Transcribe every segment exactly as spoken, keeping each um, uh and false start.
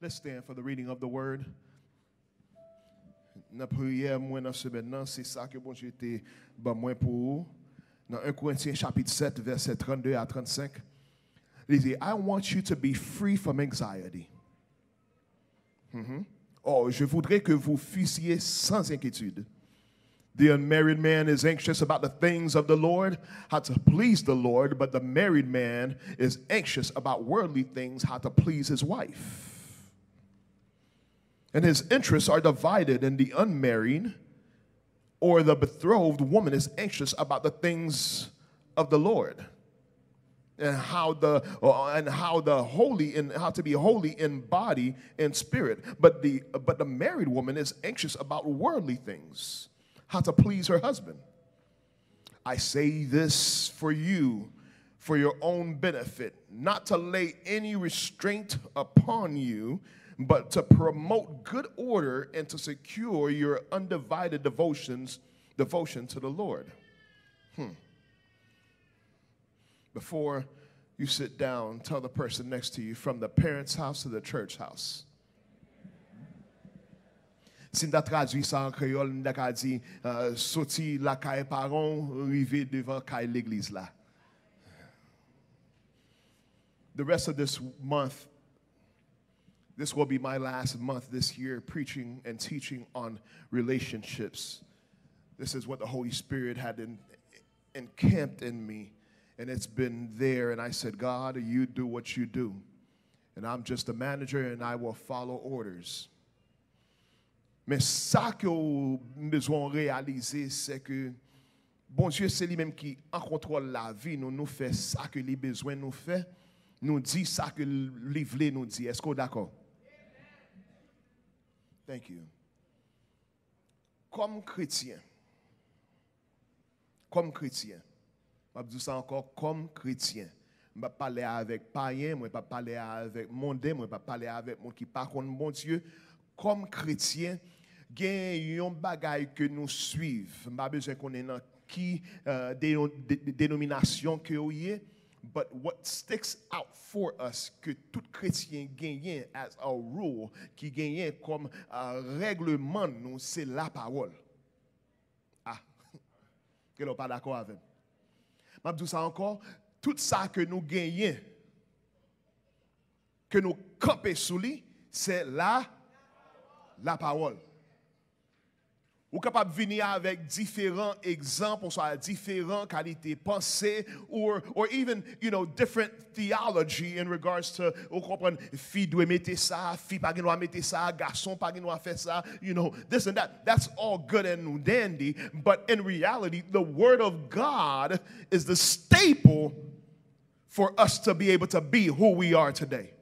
Let's stand for the reading of the word. Nan priyè mwen nan semèn nan, se sa ke Bondye te ban mwen pou ou. Nan en Korentyen chapit sèt, vèsè trannde a trannsenk, li di, I want you to be free from anxiety. Mhm. Oh, je voudrais que vous fussiez sans inquiétude. The unmarried man is anxious about the things of the Lord, how to please the Lord, but the married man is anxious about worldly things, how to please his wife. And his interests are divided, and the unmarried or the betrothed woman is anxious about the things of the Lord, and how the uh, and how the holy and how to be holy in body and spirit. But the but the married woman is anxious about worldly things, how to please her husband. I say this for you, for your own benefit, not to lay any restraint upon you, but to promote good order and to secure your undivided devotions, devotion to the Lord. Hmm. Before you sit down, tell the person next to you, from the parents' house to the church house. Si m ta tradui sa an kreyòl, m ta ka di, uh, soti lakay paran w rive devan kay legliz la. The rest of this month, this will be my last month this year preaching and teaching on relationships. This is what the Holy Spirit had in, encamped in me, and it's been there. And I said, God, you do what you do. And I'm just a manager and I will follow orders. Men sa ke w bezwen w reyalize, se ke Bondye se li menm ki an kontwòl lavi nou. Nou fè sa ke li bezwen nou fè. Nou di sa ke li vle nou di. Èske w dakò? Thank you. Kòm kretyen, kòm kretyen, m ap di w sa ankò, kòm kretyen, m p ap pale avèk payen, mwen p ap pale avèk monden, mwen p ap pale avèk moun ki pa konn Bondye. Kòm kretyen, gen yon bagay ke nou swiv. M pa bezwen konnen nan ki uh, de, de, denominasyon ke w ye, but what sticks out for us, ke tout kretyen genyen as a rule, ki genyen kòm uh, règleman nou, se lapawòl. Ah, gen lè w pa dakò avè m. M ap di w sa ankò, tout sa ke nou genyen, ke nou kanpe sou li, se la, lapawòl. Ou kapab vini avèk diferan egzanp, oswa diferan kalite panse, or, or even, you know, different theology in regards to, ou konprann, fi dwe mete sa, fi pa gen dwa mete sa, gason pa gen dwa fè sa, you know, this and that. That's all good and dandy, but in reality, the Word of God is the staple for us to be able to be who we are today.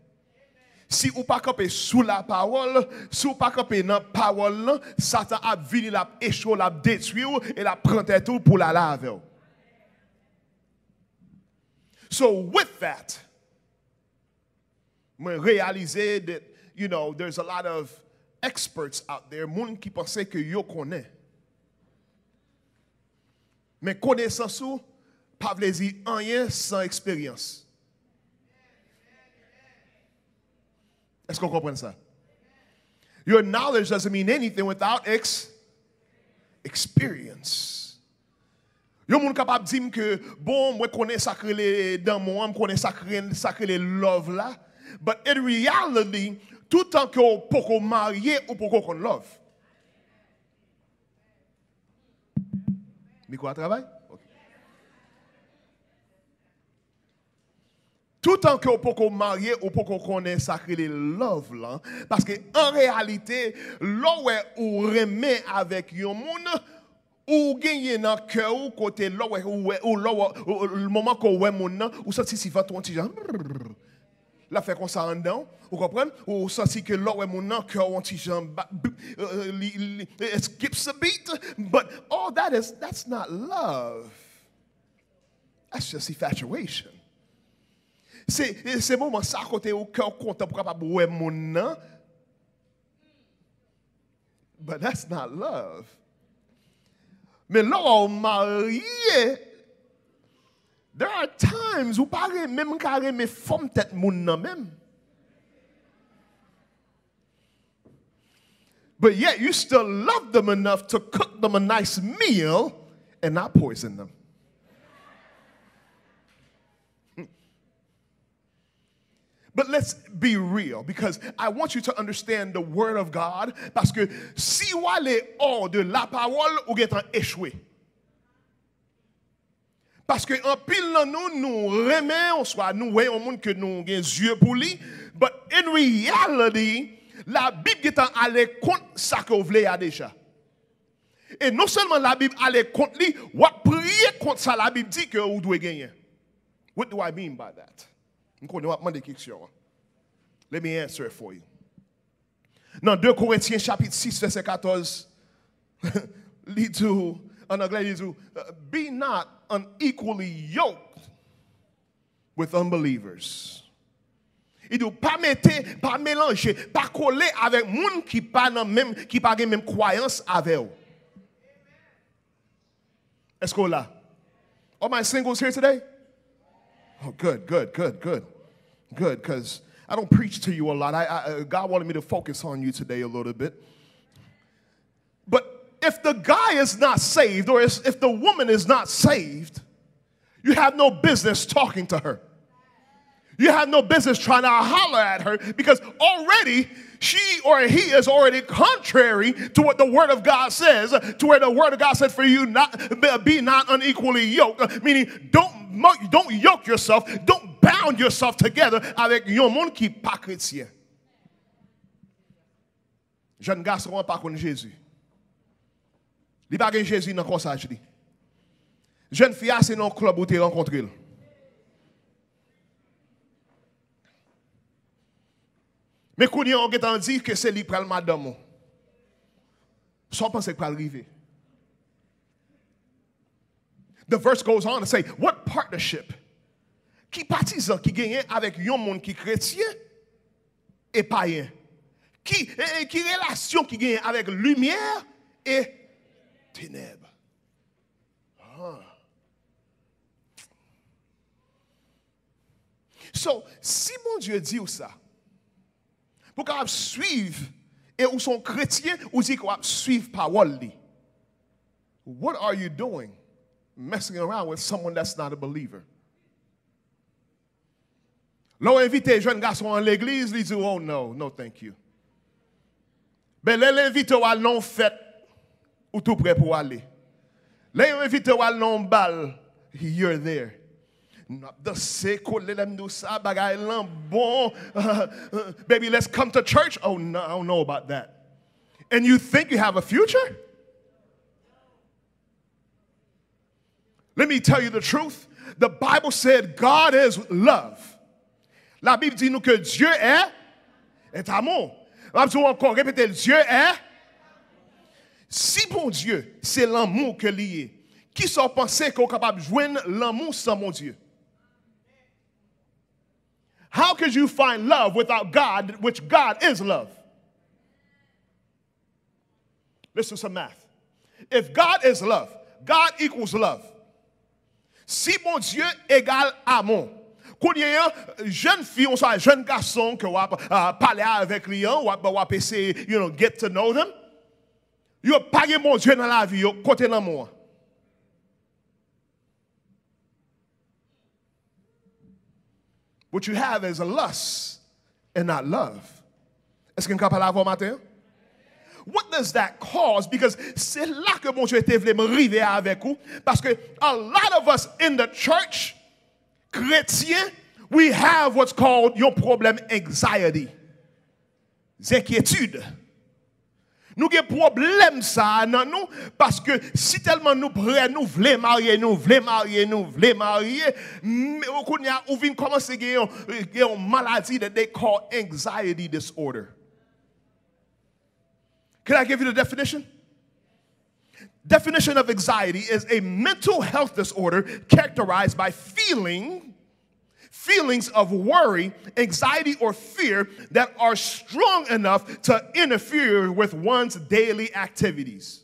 Si ou pa kanpe sou lapawòl, si ou pa kanpe nan pawòl lan, Satan ap vini, l ap echwe w, l ap detwi w, e l ap pran tèt ou pou l ale avè w. So with that, mwen reyalize that, you know, there's a lot of experts out there, moun ki panse ke yo konnen. Men konesans ou pa vle di anyen san eksperyans. Èske w konprann sa? Your knowledge doesn't mean anything without ex experience. Yon moun kapab di m ke, bon, mwen konnen sa k rele damou an, m konnen sa k rele, sa k rele love la. But in reality, toutan ke w poko marye, ou poko konn love. Mikwo a travay? Ok. Toutan ke w poko marye, ou poko konnen sa k rele love lan. Paske an reyalite, lè w wè ou renmen avèk yon moun, ou genyen nan kè w kote lè w wè, ou wè, ou lè w, ou, ou, moman ke w wè moun nan, ou santi si vant ou yon ti jan. L ap fè konsa anndan w, ou konprann? Ou santi ke lè w wè moun nan, kè w yon ti jan, ba- b- euh, li, li, it skips a beat, but all that is, that's not love. That's just infatuation. Se, se moman sa kote ou kè w kontan pou kapab wè moun nan. But that's not love. Men lè w marye, there are times ou pa renmen, menm ka renmen fòm tèt moun nan menm. But yet you still love them enough to cook them a nice meal and not poison them. But let's be real, because I want you to understand the word of God. Paske si w ale hors de la parole, ou gentan echwe. Paske anpil nan nou, nou renmen, oswa nou wè yon moun ke nou gen zye pou li, but in reality, Labib gentan ale kont sa ke w vle a deja. E non sèlman Labib ale kont li, w ap priye kont sa Labib di ke ou dwe genyen. What do I mean by that? M konnen w ap mande keksyon an. Let me answer it for you. Nan de Korentyen chapit sis vèsè katòz, li di w, an anglè, li di w, "Be not unequally yoked with unbelievers." Li di w, pa mete, pa melanje, pa kole avèk moun ki pa nan menm, ki pa gen menm kwayans avè w. Èske w la? All my singles here today? Oh, good, good, good, good. Good, because I don't preach to you a lot. I, I, uh, God wanted me to focus on you today a little bit. But if the guy is not saved, or if, if the woman is not saved, you have no business talking to her. You have no business trying to holler at her, because already she or he is already contrary to what the Word of God says, to where the Word of God said for you not be not unequally yoked, meaning don't mo- don't yoke yourself, don't bound yourself together avec yon moun ki pa kretyen. Jèn gason an pa konn Jezi. Li pa gen Jezi nan kòsaj li. Jèn fi a se nan yon klèb ou te rankontre l. Men kounye a w gentan di ke se li pral madanm ou. Sa w panse k pral rive? The verse goes on to say, what partnership? Ki patizan ki genyen avèk yon moun ki kretyen e payen? Ki, e, e ki relasyon ki genyen avèk limyè e tenèb? Ah. So, si Bondye di w sa, pou w kapab swiv, e ou se yon kretyen, ou di ke w ap swiv pawòl li. What are you doing messing around with someone that's not a believer? Lè w envite jèn gason an legliz, li di w, "Oh no, no thank you." Men lè l envite w al nan yon fèt, ou tou prè pou w ale. Lè yo envite w al nan yon bal, you're there. N ap danse, kole, lè m di w sa, bagay lan bon. Baby, let's come to church. Oh, no, I don't know about that. And you think you have a future? Let me tell you the truth. The Bible said God is love. Labib di nou ke Dieu est, est amour. M ap di w ankò, repete l, Dieu est. Si Bondye se lanmou ke li ye, kisa w panse ke w kapab jwenn lanmou san Bondye? How could you find love without God, which God is love? Let's do some math. If God is love, God equals love. Si Bondye egal amou, kounye a, jèn fi oswa jèn gason ke w ap, ah, pale avèk li an, w ap, w ap eseye, you know, get to know them, yo pa gen Bondye nan lavi yo, kote lanmou an? What you have is a lust and not love. Èske m ka pale avè w maten an? What does that cause? Because se la ke Bondye te vle m rive avèk ou. Paske a lot of us in the church, kretyen, we have what's called yon pwoblèm anxiety. Zenkyetid. Nou gen pwoblèm sa a nan nou, paske si tèlman nou prè, nou vle marye, nou vle marye, nou vle marye, men kounye a, ou vin kòmanse gen yon, gen yon maladi that they call anxiety disorder. Can I give you the definition? Definition of anxiety is a mental health disorder characterized by feeling, feelings of worry, anxiety, or fear that are strong enough to interfere with one's daily activities.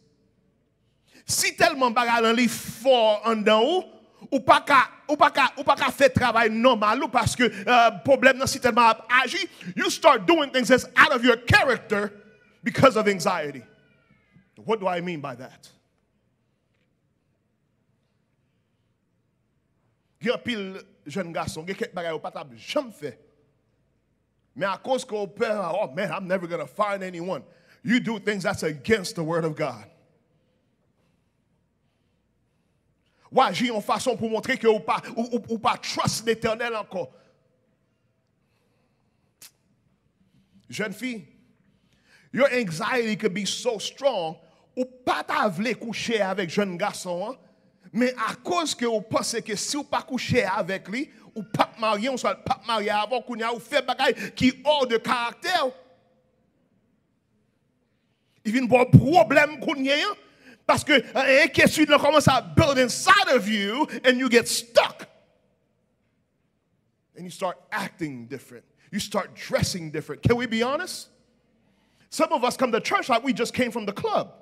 Si tèlman bagay lan li fò anndan ou, ou pa ka, ou pa ka, ou pa ka fè travay nòmal ou paske, euh, pwoblèm nan si tèlman ap aji, you start doing things that's out of your character because of anxiety. What do I mean by that? Gen anpil jèn gason, gen kèk bagay ou pa t ap janm fè. Men akoz ke w pè, "Oh man, I'm never gonna find anyone." You do things that's against the word of God. W aji yon fason pou montre ke ou pa, ou, ou, ou pa trust Letènèl ankò. Jèn fi, your anxiety could be so strong, ou pa ta vle kouche avèk jèn gason an, men akoz ke ou panse ke si ou pa kouche avèk li, ou p ap marye, oswa l p ap marye avè w, kounye a ou fè bagay ki hors de karaktè w. Li vin ba w pwoblèm kounye a, paske, eh, enkyetid lan kòmanse ap build inside of you, and you get stuck. And you start acting different. You start dressing different. Can we be honest? Some of us come to church like we just came from the club.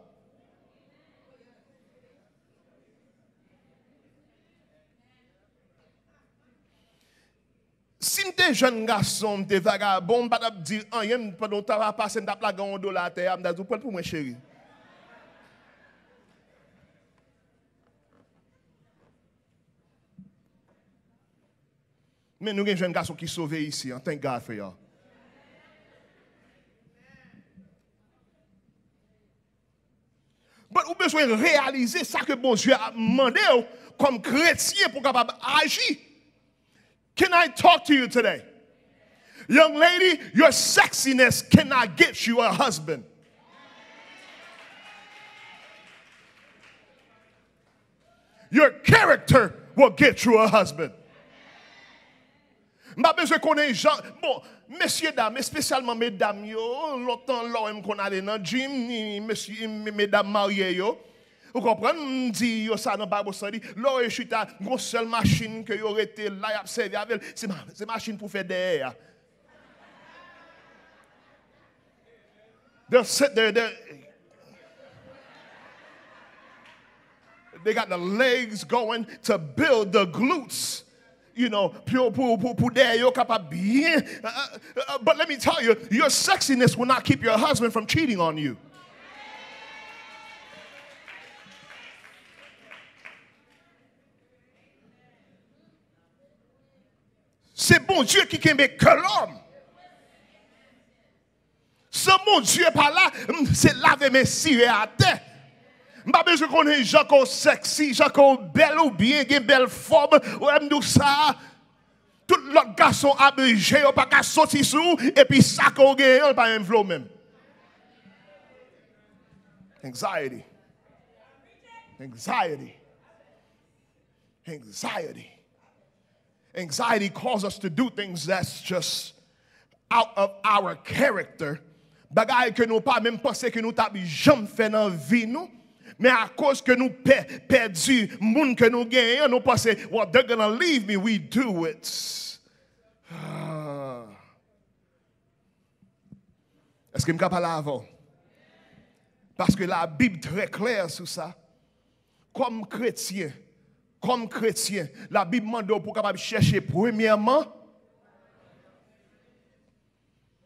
Si m te jèn gason, m te vagabon, m pa t ap di anyen, m, pandan w ta va pase, m t ap lage yon dola atè a, m ta di, "Ou pran l pou mwen, cheri." Men nou gen jèn gason ki sove isi an. Thank God for y'all. But ou bezwen reyalize sa ke Bondye ap mande w kòm kretyen pou w kapab aji. Can I talk to you today? Young lady, your sexiness cannot get you a husband. Your character will get you a husband. M pa bezwen konnen jan, bon, mesye dam, espesyalman medam yo, lontan lè w wè m konn ale nan gym, ni mesye, medam marye yo, ou konprann, m di yo sa nan Bible study, lè w wè yo chita, gon sèl machin ke yo rete la, y ap sèvi avè l, se ma-, se machin pou fè dèyè a. They'll sit there, they they got the legs going to build the glutes. You know, pou, pou, pou, pou dèyè yo kapab byen. Uh, uh, uh, but let me tell you, your sexiness will not keep your husband from cheating on you. Se Bondye ki kenbe kè lòm. San Bondye pa la, m, se lave men sire atè. M pa bezwen konnen jan ke w sexy, jan ke w bèl, ou byen gen bèl fòm, ou m di w sa. Tout lòt gason ablije, yo pa ka soti sou ou, epi sa ke w genyen an, l pa menm vle w menm. Anxiety. Anxiety. Anxiety. Anxiety causes us to do things that's just out of our character. Bagay ke nou pa menm panse ke nou t ap janm fè nan vi nou. Men akoz ke nou pè, pèdi moun ke nou genyen, nou panse, "Well, they're gonna leave me." We do it. Ah. Èske m ka pale avè w? Paske Labib trè klè sou sa. Kòm kretyen, kòm kretyen, Labib mande w pou w kapab chèche premyèman,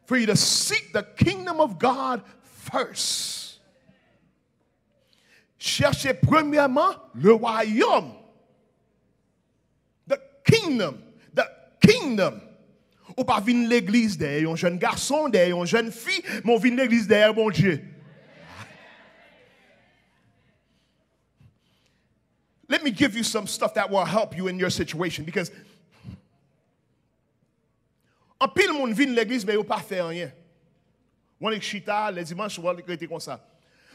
for you to seek the kingdom of God first. Chèche premyèman le wayòm. The kingdom. The kingdom. Ou pa vin legliz dèyè yon jèn gason, dèyè yon jèn fi, men w vin legliz dèyè Bondye. Let me give you some stuff that will help you in your situation, because anpil moun vin legliz, men yo pa fè anyen. W annik chita, lè dimanch, w annik rete konsa.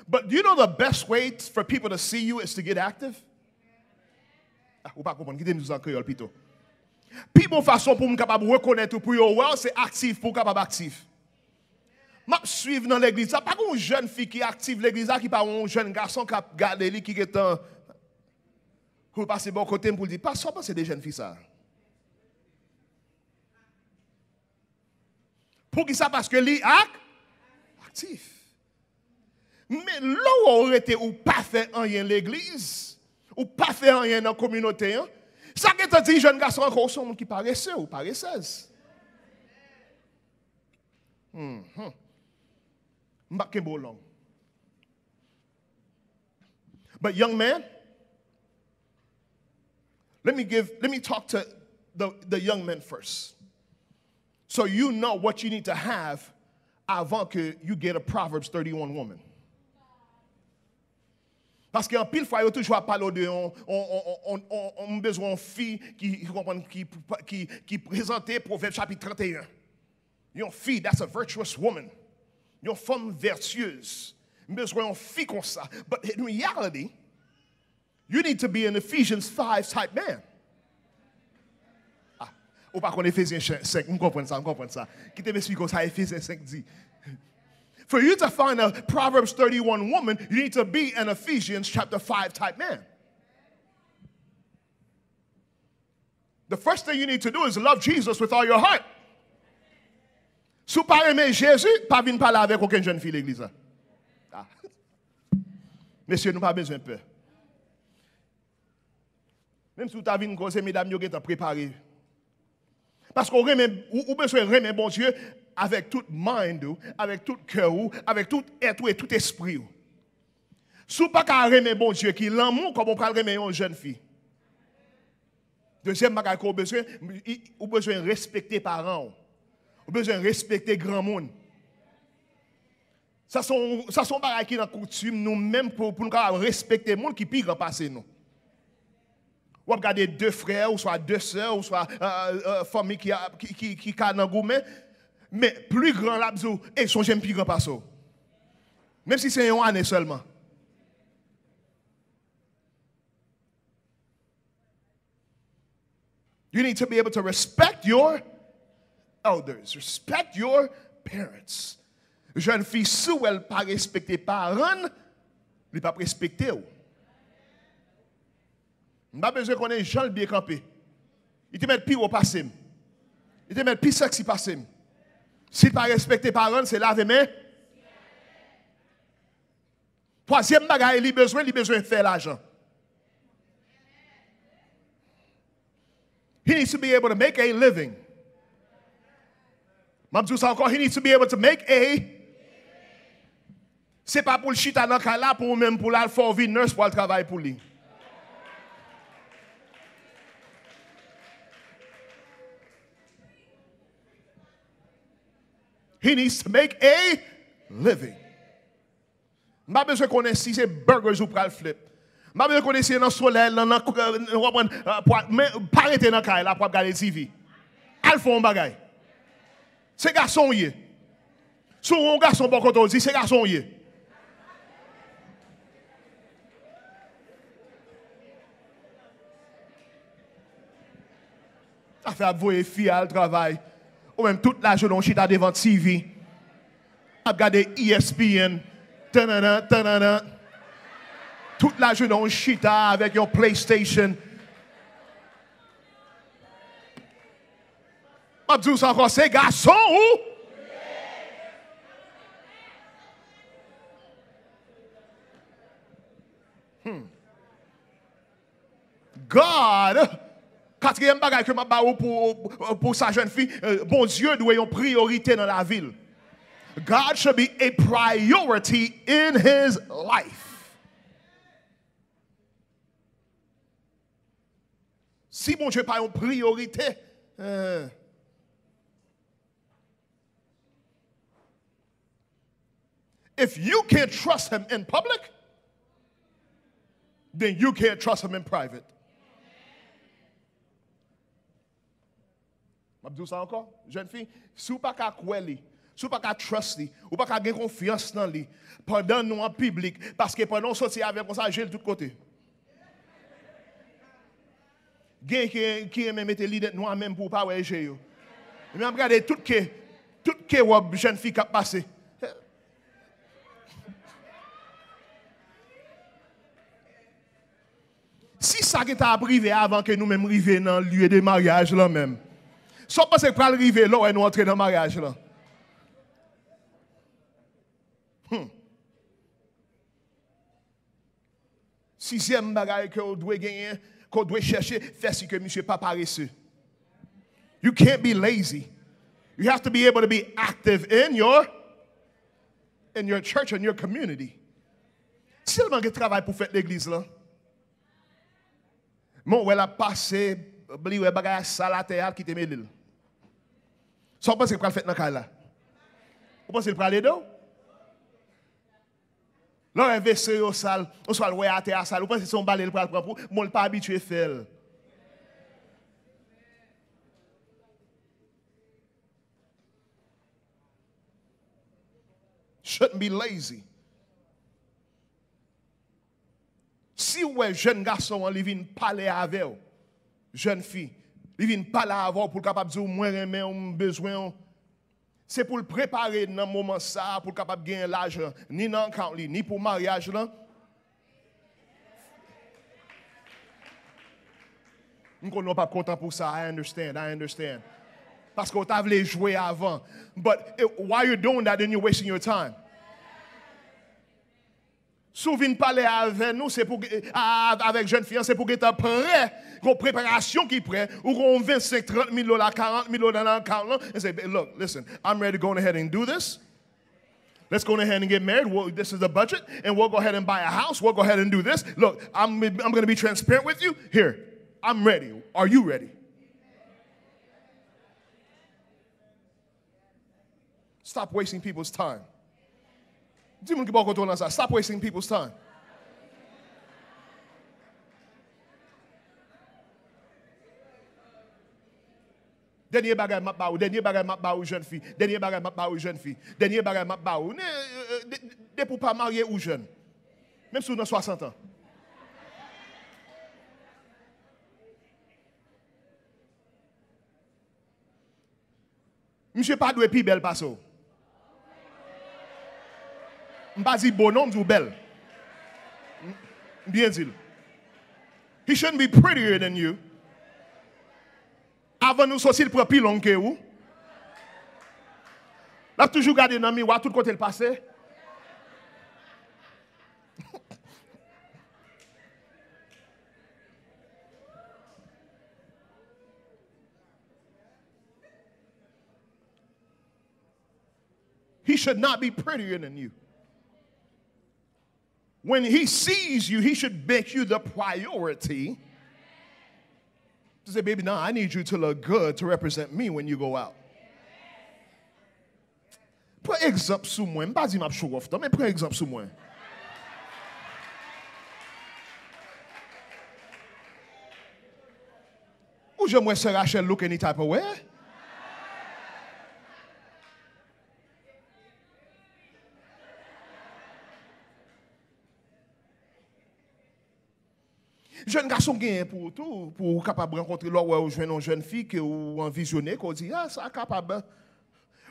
But do you know the best way t-, for people to see you is to get active? Ah, ou pa konprann, kite m di sa an kreyòl pito. Pi bon fason pou moun kapab rekonèt ou, pou yo wè w, se aktif, pou w kapab aktif. M ap swiv nan legliz la, pa gen yon jèn fi ki aktif legliz la, ki pa yon jèn gason k ap gade li, ki gentan pou l pase bò kote m, pou l di, "Pastè, w panse de jèn fi sa a?" Poukisa? Paske li ak-, aktif. Men lè w rete, ou pa fè anyen legliz, ou pa fè anyen nan kominote an, sa gentan di jèn gason ankò, ou se yon moun ki parese, ou paresèz. Mhm. M p ap kenbe w long. But young man, let me give, let me talk to the, the young men first. So you know what you need to have avant que you get a Proverbs thirty-one woman. Paske anpil fwa, yo toujou ap pale w de yon, yon, yon, yon, yon, yon, m bezwen yon fi ki, ki konprann, ki, ki, ki prezante Pwovèb chapit trannteyen. Yon fi, that's a virtuous woman. Yon fanm vertueuse. M bezwen yon fi konsa. But in reality, you need to be an Ephesians five type man. Ah, ou pa konn Efezyen senk, m konprann sa, m konprann sa. Kite m esplike w sa Efezyen senk di. For you to find a Proverbs thirty-one woman, you need to be an Ephesians chapter five type man. The first thing you need to do is love Jesus with all your heart. Si w pa renmen Jezi, pa vin pale avèk okenn jèn fi legliz la. Ah. Mesye, nou pa bezwen pè. Menm si w ta vin koze, medam yo gentan prepare. Paske w renmen, ou, ou bezwen renmen Bondye avèk tout mind ou, avèk tout kè ou, avèk tout èt ou e tout espri w. Si w pa ka renmen Bondye ki lanmou, kòman w pral renmen yon jèn fi? Dezyèm bagay ke w bezwen, i- ou bezwen respekte paran w. Ou bezwen respekte granmoun. Sa se yon, sa se yon bagay ki nan koutim nou menm pou, pou nou kapab respekte moun ki pi gran pase nou. W ap gade de frè, oswa de sè, oswa, euh, euh, fanmi ki, a- ki, ki, ki ka nan goumen. Men pli gran la ap di w, "Ey, sonje m pi gran pase w." Menm si se yon ane sèlman. You need to be able to respect your elders, respect your parents. Jèn fi, si w wè l pa respekte paran l, li p ap respekte w. M pa bezwen konnen jan l byen kanpe. Li te mèt pi wo pase m. Li te mèt pi sèksi pase m. Si l pa respekte paran l, se lave men. Twazyèm bagay li bezwen, li bezwen fè lajan. He needs to be able to make a living. M ap di w sa ankò, he needs to be able to make a. Se pa pou l chita nan kay la, pou ou menm, pou l al fè w vin nurse, pou al travay pou li. He needs to make a living. M pa bezwen konnen si se burgers ou pral flip. M pa bezwen konnen si se nan solèy, nan, nan, w konprann, euh, pou al- men pa rete nan kay la pou ap gade T V. Al fè yon bagay. Se gason w ye. Si w wè yon gason bò kote w, di se gason w ye. Afè ap voye fi al travay. Ou menm tout lajounen w chita devan T V. Ap gade E S P N. Tanannan, tanannan. Tout lajounen w chita avèk yon PlayStation. M ap di w sa ankò, se gason ou. Hmm. God, katriyèm bagay ke m ap ba ou pou, pou sa jèn fi, euh, Bondye dwe yon priyorite nan lavi l. God should be a priority in his life. Si Bondye pa yon priyorite, euh, if you can't trust him in public, then you can't trust him in private. M ap di w sa ankò, jèn fi, si w pa ka kwè li, si w pa ka trust li, ou pa ka gen konfyans nan li, pandan nou an piblik, paske pandan w soti avè l konsa, je l tout kote. Gen ki, ki renmen mete linèt nwa menm pou w pa wè je yo. Men ap gade tout ke, tout ke wòb jèn fi k ap pase. Si sa gentan ap rive avan ke nou menm rive nan lye de maryaj lan menm, sa w panse k pral rive lè w wè nou antre nan maryaj lan? Hmm. Sizyèm bagay ke w dwe genyen, ke w dwe chèche, fè si ke misye pa parese. You can't be lazy. You have to be able to be active in your. in your church and your community. Sèlman gen travay pou fèt legliz lan. Men w wè l ap pase, li wè bagay a sal atè a, l kite mele l. Sa w panse k pral fèt nan kay la? Ou panse l pral ede w? Lè w wè vese yo sal, oswa l wè atè a sal, ou panse se yon bale l pral pran pou, bon, l pa abitye fè l. Shouldn't be lazy. Si w wè jèn gason an, li vin pale avè w, jèn fi, li vin pale avè w pou l kapab di w, "Mwen renmen w, m bezwen w." Se pou l prepare nan moman sa a pou l kapab genyen lajan, ni nan account li, ni pou maryaj lan. M konnen w p ap kontan pou sa. I understand, I understand. Paske w ta vle jwe avan. But eh, while you're doing that, then you're wasting your time. Si w vin pale avè nou, se pou, a, avèk jèn fi an, se pou gentan prè, gon preparasyon ki prè, ou gon vennsenk, trant mil dola, karant mil dola nan account lan, and say, "Look, listen, I'm ready to go ahead and do this. Let's go ahead and get married. We'll, this is the budget, and we'll go ahead and buy a house. We'll go ahead and do this. Look, I'm, I'm going to be transparent with you. Here, I'm ready. Are you ready?" Stop wasting people's time. Di moun ki bò kote w lan sa, stop wasting people's time. Dènye bagay m ap ba ou, dènye bagay m ap ba ou, jèn fi. Dènye bagay m ap ba ou, jèn fi. Dènye bagay m ap ba ou. Ne, eh, eh, de- de- depi w pa marye ou jèn. Menm si w nan swasant an. Misye pa dwe pi bèl pase w. M pa di bo non, m di w bèl. M byen di l. He shouldn't be prettier than you. Avan nou soti, l pran pi long ke ou. L ap toujou gade nan miwa tout kote l pase. He should not be prettier than you. When he sees you, he should make you the priority. To say, "Baby, now I need you to look good to represent me when you go out." Pran egzanp sou mwen. M pa di m ap show off, non, men pran egzanp sou mwen. Ou janm wè sè Rachel look any type of way? Jèn gason genyen pou ou tou, pou ou kapab rankontre lè w wè ou jwenn yon jèn fi ke ou anvizyone, ke ou di, "Ah, sa kapab."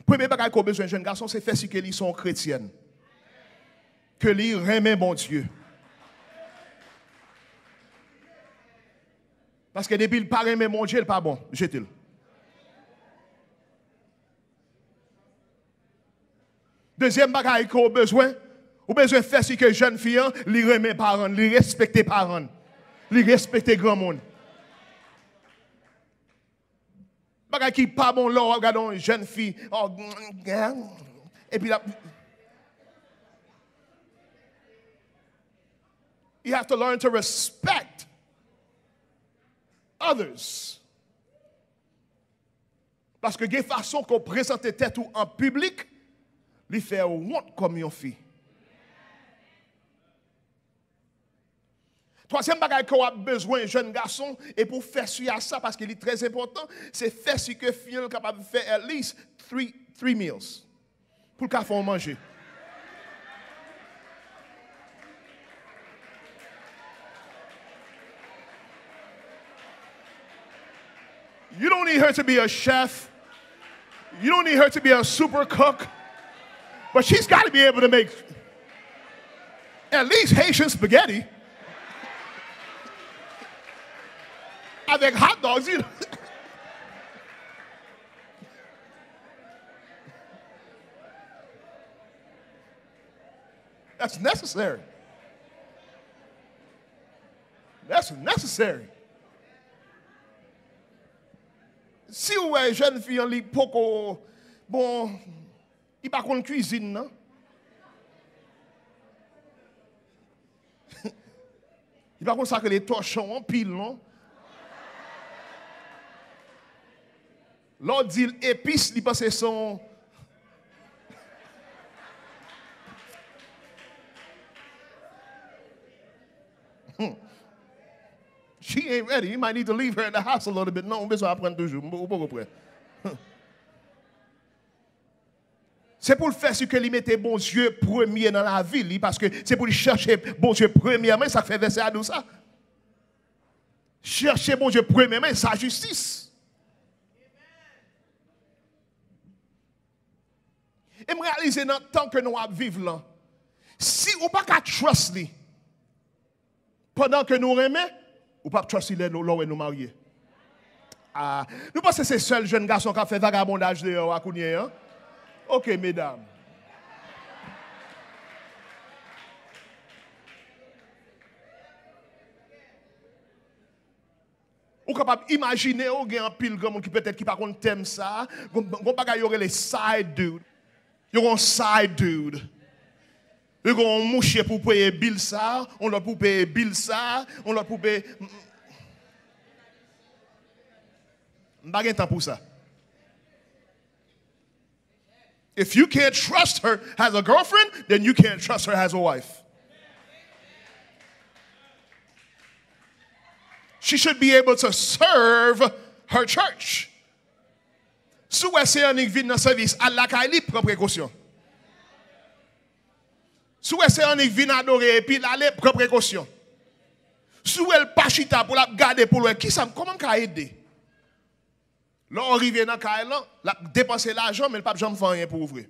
Premye bagay ke w bezwen jèn gason, se fè si ke li se yon kretyèn. Ke li renmen Bondye. Paske depi l pa renmen Bondye, l pa bon. Jete l. Dezyèm bagay ke w bezwen, ou bezwen fè si ke jèn fi an, li renmen paran l, li respekte paran l, li respekte granmoun. Bagay ki pa bon lè w ap gade yon jèn fi, oh, epi l ap, you have to learn to respect others. Paske gen fason ke w prezante tèt ou an piblik, li fè w wont kòm yon fi. Twazyèm bagay ke w ap bezwen, jèn gason, e pou w fè si a sa, paske li trè enpòtan, se fè si ke fi an kapab fè at least three, three meals. Pou l ka fè w manje. You don't need her to be a chef. You don't need her to be a super cook. But she's got to be able to make at least Haitian spaghetti avec hot dogs, you know. That's necessary. That's necessary. Si w wè jèn fi an, li poko, bon, li pa konn kwizin nan. Li pa konn sa k rele tòchon anpil, non. Lè w di l epis, li panse se yon She ain't ready. You might need to leave her in the house a little bit. Non, ou bezwen aprann toujou. Ou poko prè. Se pou l fè si ke li mete Bondye premye nan lavi li, paske se pou li chèche Bondye premyèman, e sa k fè vèsè a di w sa. Chèche Bondye premyèman, e sa jistis. E m reyalize nan tan ke nou ap viv lan, si ou pa ka trust li pandan ke nou renmen, ou p ap trust li lè nou, lè w wè nou marye. Ah, nou panse se sèl jèn gason k ap fè vagabondaj deyò a kounye a? Oke, medam. Ou kapab imajine w, gen anpil granmoun ki petèt ki pa konn tèm sa. Gon, gon bagay yo rele side dude. Yo gon side dude. Yo gon mouche pou peye bil sa, on lòt pou peye bil sa, on lòt pou peye. M pa gen tan pou sa. If you can't trust her as a girlfriend, then you can't trust her as a wife. She should be able to serve her church. Si w wè se annik vin nan sèvis, al lakay li, pran prekosyon. Si w wè se annik vin adore epi l ale, pran prekosyon. Si w wè l pa chita pou l ap gade pou l wè kisa, kòman m ka ede. Lè w rive nan kay lan, l ap depanse lajan, men l p ap janm fè anyen pou ou vre.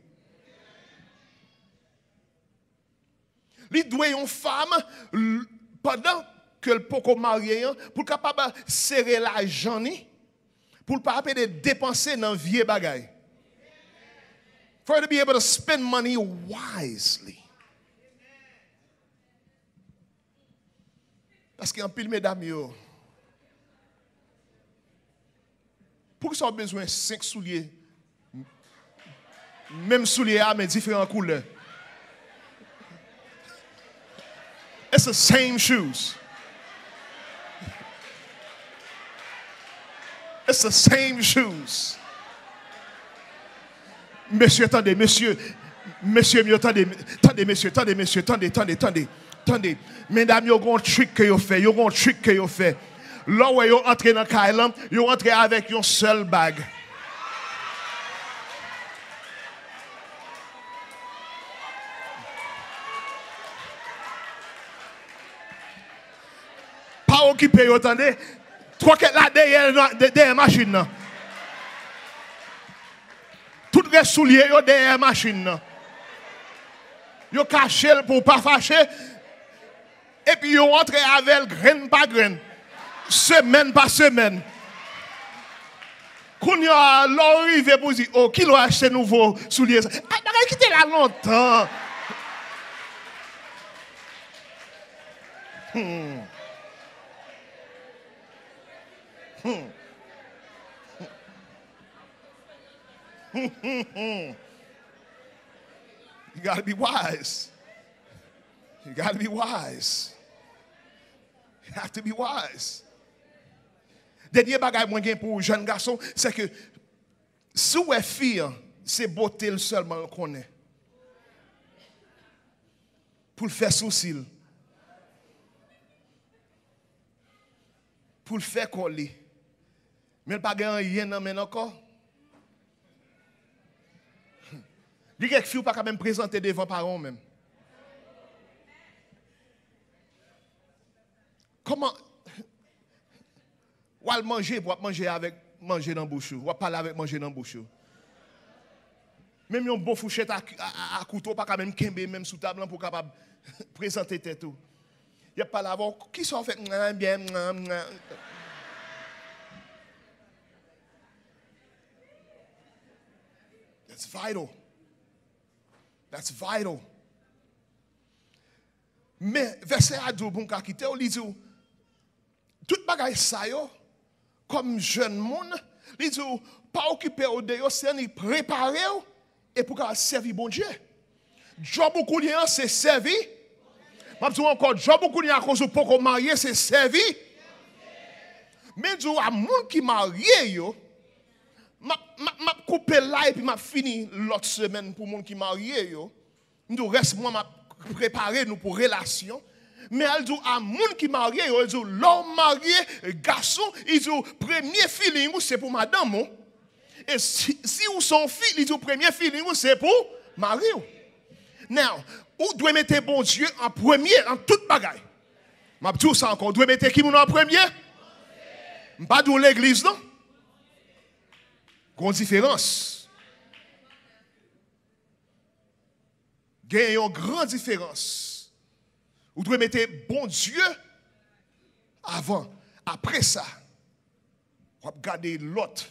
Li dwe yon fanm, l-, pandan ke l poko marye an, pou l kapab sere lajan li, pou l pa ap ede depanse nan vye bagay. For her to be able to spend money wisely. Paske anpil medam yo, poukisa w bezwen senk soulye? Menm soulye a, men diferan koulè. It's the same shoes. It's the same shoes. Mesye, tande, mesye. Mesye m yo, tande, tande, mesye, tande, mesye, tande, tande, tande, tande. Medam yo gon trik ke yo fè, yo gon trik ke yo fè. Lè w wè yo antre nan kay lan, yo antre avèk yon sèl bag. Pa okipe yo, tande. Twòkèt la dèyè, dèyè machin nan. Tout rès soulye yo dèyè machin nan. Yo kache l pou w pa fache. Epi yo antre avè l grenn pa grenn, semèn pa semèn. Kounye a, lè w rive pou w di, "O, kilè w achte nouvo soulye sa?" Ay, bagay ki te la lontan. Hmm. Hmm. You gotta be wise. You gotta be wise. You have to be wise. Dènye bagay mwen gen pou ou, jèn gason, se ke si w wè fi an, se bote l sèlman l konnen. Pou l fè sousi l. Pou l fè kò li. Men l pa gen anyen nan men l ankò. Gen kèk fi ou pa ka menm prezante devan paran w menm. Kòman w al manje, w ap manje avèk manje nan bouch ou, w ap pale avèk manje nan bouch ou. Menm yon bon fouchèt a, a, a, a kouto, w pa ka menm kenbe menm sou tab lan pou w kapab prezante tèt ou. Y ap pale avè w, kisa w fè? Mwen byen, mwen, mwen. That's vital. That's vital. Men, vèsè a di w, pou m ka kite w, li di w, tout bagay sa yo, kòm jèn moun, li di w, pa okipe w de yo, se annik prepare w, e pou w ka sèvi Bondye. Djòb ou kounye an, se sèvi. M ap di w ankò, djòb ou kounye a, akoz ou poko marye, se sèvi. Men di w a moun ki marye yo, m ap, m ap, m ap koupe la epi m ap fini lòt semèn pou moun ki marye yo. M di w rès mwa m ap prepare nou pou relasyon. Men al di w a moun ki marye yo, l di w lè w marye, gason, li di w premye feeling ou se pou madanm ou. E si, si ou se yon fi, li di w premye feeling ou se pou mari w. Now, ou dwe mete Bondye an premye nan tout bagay. M ap di w sa ankò, ou dwe mete ki moun an premye? M pa di w legliz non. Gon diferans. Gen yon gran diferans. Ou dwe mete Bondye avan. Apre sa, w ap gade lòt.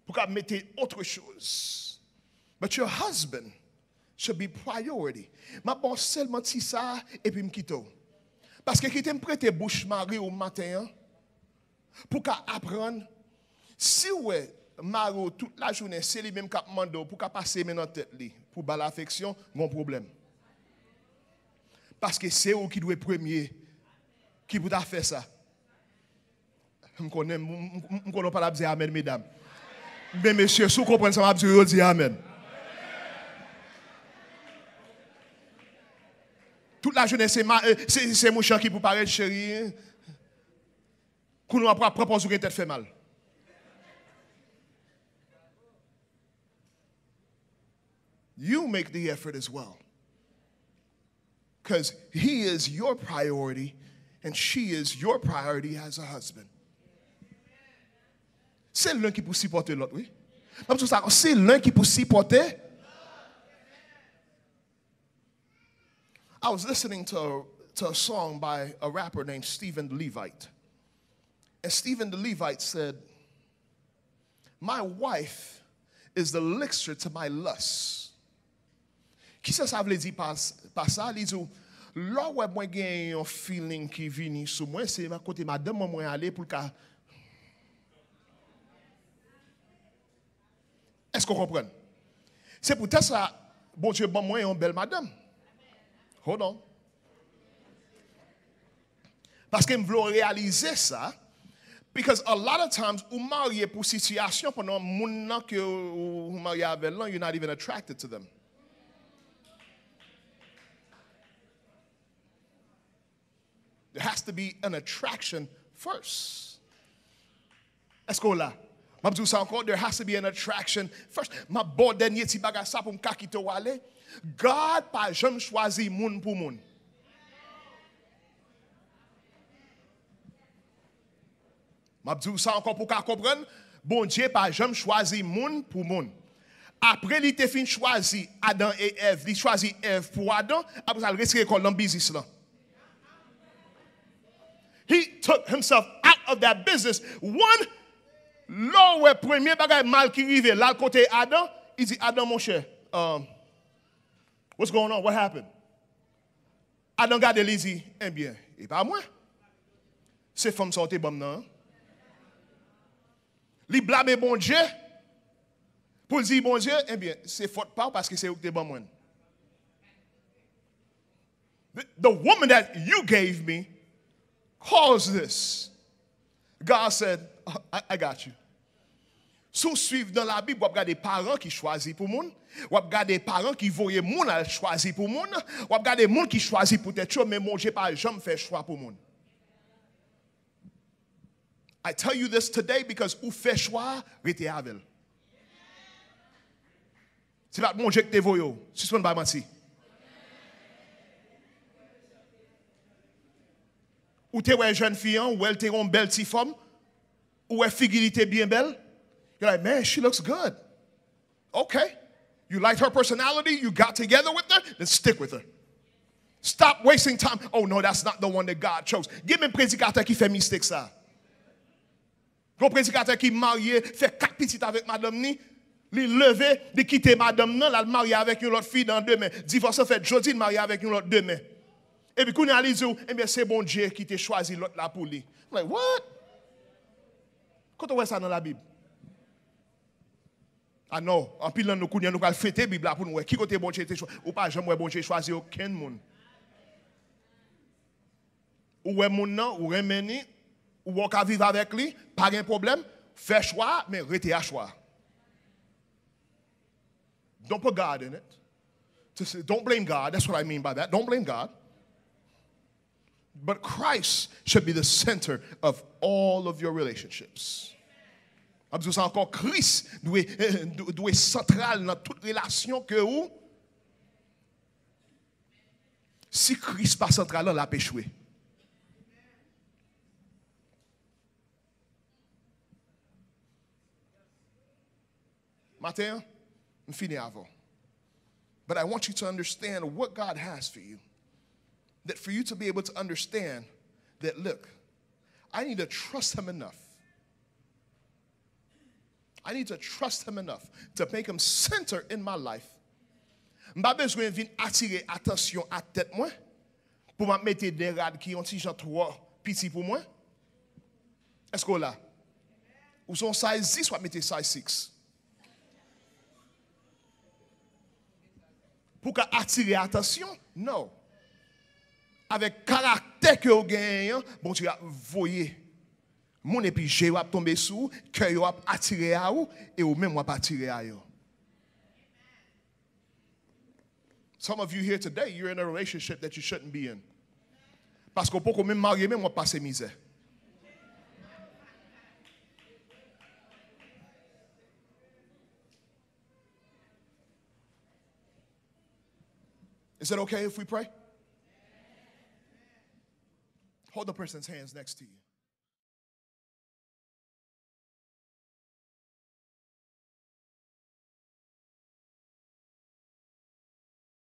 Pou ka mete autre chose. But your husband should be priority. M ap ba w sèlman ti sa epi m kite w. Paske kite m prete bouch mari w maten an. Pou ka aprann, si w wè mari w tout lajounen se li menm k ap mande w pou ka pase men nan tèt li pou ba l afeksyon, gon pwoblèm. Paske se ou ki dwe premye ki pou ta fè sa. M konnen, m, m, m, m konnen w pa t ap di amèn, medam. Men mesye, si w konprann sa m ap di w, yo di amèn. Tout lajounen se, ma, eh, se, se mouch lan ki pou parèt, cheri. Kounye a w ap pran pòz ou gen tèt fè mal. You make the effort as well. Because he is your priority and she is your priority as a husband. Se len ki pou sipòte lòt, wi. M ap di w sa, se len ki pou sipòte. I was listening to, to a song by a rapper named Stephen the Levite. And Stephen the Levite said, "My wife is the elixir to my lust." Kisa sa vle di pa, pa sa? Li di w, lè w wè mwen gen yon feeling ki vini sou mwen, se kote madanm mwen ale pou l ka. Èske w konprann? Se poutèt sa, Bondye ban mwen yon bèl madanm. Hold on. Paske m vle w reyalize sa. Because a lot of times, ou marye pou sitiyasyon pandan moun nan ke ou marye avè l lan, you're not even attracted to them. There has to be an attraction first. Èske w la? M ap di w sa ankò, there has to be an attraction first. M ap ba w dènye ti bagay sa pou m ka kite w ale. God pa janm chwazi moun pou moun. M ap di w sa ankò pou w ka konprann. Bondye pa janm chwazi moun pou moun. Apre li te fin chwazi Adan e Èv, li chwazi Èv pou Adan, apre sa l retire kò l nan biznis lan. He took himself out of that business. One, lè w wè premye bagay mal ki rive, l al kote Adan, li di, "Adan, monchè, um, what's going on? What happened?" Adan gade, li di, "Ebyen, e pa mwen. Se fanm sa w te ban m nan an." Li blame Bondye pou l di Bondye, "Ebyen, se fòt pa w paske se ou ki te ban mwen." The, the woman that you gave me caused this. God said, "I, I got you." Si w swiv nan Labib, w ap gade paran ki chwazi pou moun, w ap gade paran ki voye moun al chwazi pou moun, w ap gade moun ki chwazi pou tèt yo, men Bondye pa janm fè chwa pou moun. I tell you this today because ou fè chwa a, rete avè l. Se pa t Bondye ki te voye w. Sispann bay manti. Ou te wè jèn fi an, ou wè l te yon bèl ti fòm, ou wè figi li te byen bèl. You're like, "Man, she looks good." Okay. You liked her personality, you got together with her, then stick with her. Stop wasting time. "Oh no, that's not the one that God chose." Gen menm predikatè ki fè mistake sa. Gon predikatè ki marye, fè kat pitit avèk madanm ni, li leve, li kite madanm nan, l al marye avèk yon lòt fi nan demen. Divòs lan fèt jodi, li marye avèk yon lòt demen. Epi kounye a li di w, "Ebyen, se Bondye ki te chwazi lòt la pou li." I'm like, "What?" Kote w wè sa nan Labib? I know, anpil nan nou kounye a nou pral fete Bib la pou nou wè ki kote Bondye te chwazi. Ou pa janm wè Bondye chwazi okenn moun. Ou wè moun nan, ou renmen li, ou wè w ka viv avèk li, pa gen pwoblèm, fè chwa a, men rete a chwa a. Don't put God in it. To say, don't blame God. That's what I mean by that. Don't blame God. But Christ should be the center of all of your relationships. M ap di w sa ankò, Kris dwe, dwe santral nan tout relasyon ke ou. Si Kris pa santral lan, l ap echwe. Maten an, m fini avè w. But I want you to understand what God has for you. That for you to be able to understand that, look, I need to trust Him enough. I need to trust Him enough to make Him center in my life. M pa bezwen vin atire atansyon a tèt mwen pou m ap mete de rad ki yon ti jan twò piti pou mwen. Èske w la? Ou se yon size six, w ap mete size six. Pou w ka atire atansyon? No. Avèk karaktè ke w genyen an, Bondye ap voye moun epi je yo ap tonbe sou ou, kè yo ap atire a ou, e ou menm w ap atire a yo. Some of you here today, you're in a relationship that you shouldn't be in. Paske w poko menm marye menm, w ap pase mizè. Is it okay if we pray? Hold the person's hands next to you.